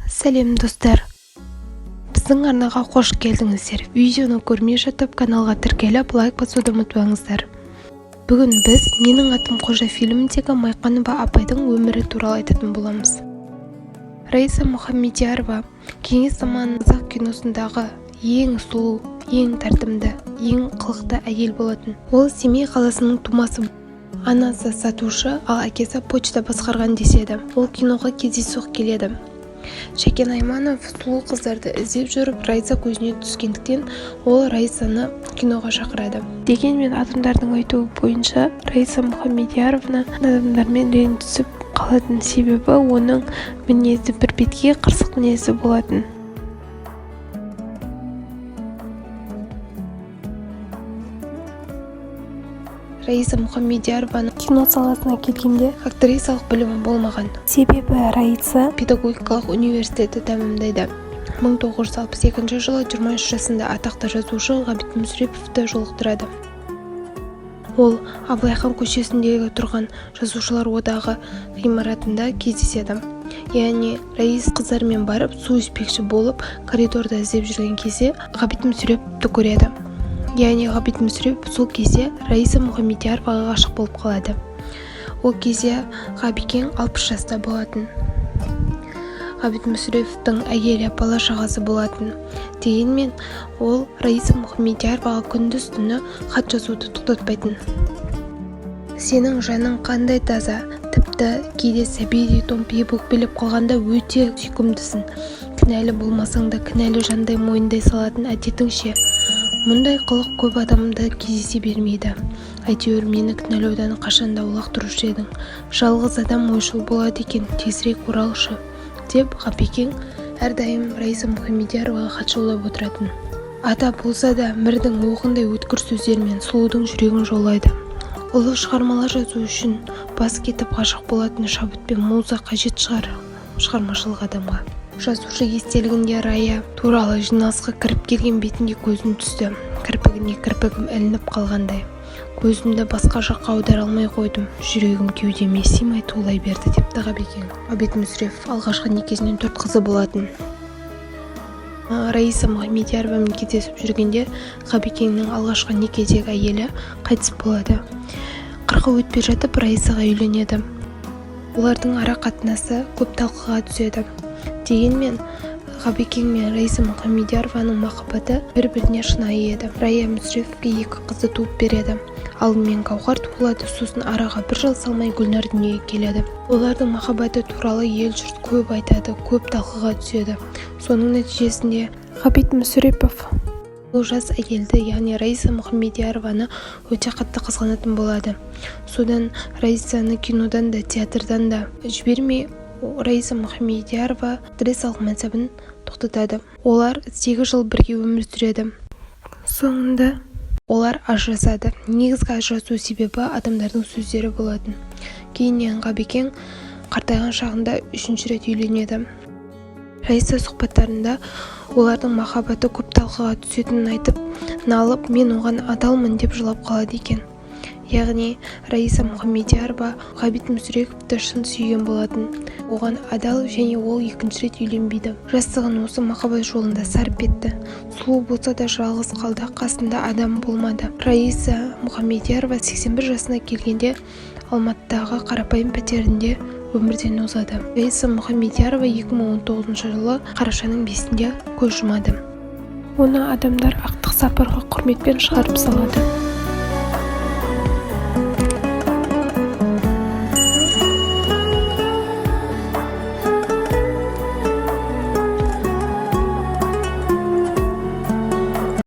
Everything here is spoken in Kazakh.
Сәлем, достар! Біздің арнаға қош келдіңіздер! Видеоны көрмей жатып, каналға тіркеліп, лайк басуды ұмытпаңыздар. Бүгін біз «Менің атым Қожа» фильміндегі Майқанова апайдың өмірі туралы айтатын боламыз. Раиса Мұхамедиярова кеңес заманының қазақ киносындағы ең сұлу, ең тартымды, ең қылықты әйел болатын. Ол Семей қаласының тумасы. Анасы сатушы, ал әкесі почта басқарған деседі. Ол киноға кездейсоқ келеді. Шәкен Айманов сұлу қыздарды іздеп жүріп, Раиса көзіне түскендіктен, ол Раисаны киноға шақырады. Дегенмен адамдардың айтуы бойынша, Раиса Мұхамедияровна адамдармен ренжісіп қалатын, себебі оның мінезі бірбеткей, қырсық мінезді болатын. Раиса Мұхамедиярованың Кино саласына келгенде, актрисалық білімі болмаған. Себебі Раиса Педагогикалық университетті тәмамдайды. 1962 жылы 23 жасында атақты жазушы Ғабит Мүсіреповті жолықтырады. Ол Абылайхан көшесіндегі тұрған Жазушылар одағы ғимаратында кездеседі. Яғни Раиса қыздармен барып, су ішпекші болып, коридорда іздеп жүрген кезде Ғабит Мүсіреповті көреді. Яғни Ғабит Мүсірепов сол кезде Раиса Мұхамедияроваға ғашық болып қалады. Ол кезде Ғабикең 60 жаста болатын. Ғабит Мүсіреповтің әйелі, бала-шағасы болатын. Дегенмен ол Раиса Мұхамедияроваға күндіз-түні хат жазуды тоқтатпайтын. «Сенің жаның қандай таза, тіпті кейде сәбидей томпиып өкпелеп қалғанда өте сүйкімдісің. Кінәлі болмасаң да, кінәлі жандай мойындай салатын әдетің ше? Мұндай қылық көп адамда кездесе бермейді. Әйтеуір мені кінәлаудан қашанда аулақ тұрушы едің. Жалғыз адам ойшыл болады екен, тезірек оралшы», – деп Ғабекең әрдайым Раиса Мұхамедияроваға хат жолдап отыратын. Ата болса да, мірдің оғындай өткір сөздерімен сұлудың жүрегін жаулайды. Ұлы шығармалар жазу үшін бас кетіп ғашық болатын шабыт пен муза қажет шығар шығармашылық адамға. Жазушы естелігінде: «Рая туралы жиналысқа кіріп келген бетінде көзім түсті. Кірпігіне кірпігім ілініп қалғандай. Көзімді басқа жаққа аудара алмай қойдым. Жүрегім кеудеме сыймай тулай берді», – депті Ғабекең. Ғабит Мүсірепов алғашқы некесінен төрт қызы болатын. Раиса Мұхамедияровамен кездесіп жүргенде Ғабекеңнің алғашқы некедегі әйелі қайтыс болады. 40-ы өтпей жатып Раисаға үйленеді. Олардың ара қатынасы көп талқыға түседі. Дегенмен Ғабекең мен Раиса Мұхамедиярованың махаббаты бір-біріне шынайы еді. Рая Мүсіреповке екі қызды туып береді. Алдымен Гауһар туылады, сосын араға бір жыл салмай Гүлнар дүниеге келеді. Олардың махаббаты туралы ел-жұрт көп айтады, көп талқыға түседі. Соның нәтижесінде Ғабит Мүсірепов ол жас әйелді, яғни Раиса Мұхамедиярованы өте қатты қызғанатын болады. Содан Раисаны кинодан да, театрдан да жібермей, Раиса Мұхамедиярова актрисалық мансабын тоқтатады. Олар 8 жыл бірге өмір сүреді. Соңында олар ажырасады. Негізгі ажырасу себебі адамдардың сөздері болатын. Кейіннен Ғабекең қартайған шағында үшінші рет үйленеді. Раиса сұхбаттарында олардың махаббаты көп талқыға түсетінін айтып, налып, «мен оған адалмын» деп жылап қалады екен. Яғни Раиса Мұхамедиярова Ғабит Мүсіреповті шын сүйген болатын, оған адал және ол екінші рет үйленбейді. Жастығын осы махаббат жолында сарп етті. Сұлу болса да, жалғыз қалды, қасында адам болмады. Раиса Мұхамедиярова 81 жасына келгенде Алматыдағы қарапайым пәтерінде өмірден озады. Раиса Мұхамедиярова 2019 жылы қарашаның 5-інде көз жұмады. Оны адамдар ақтық сапарға құрметпен шығарып салады.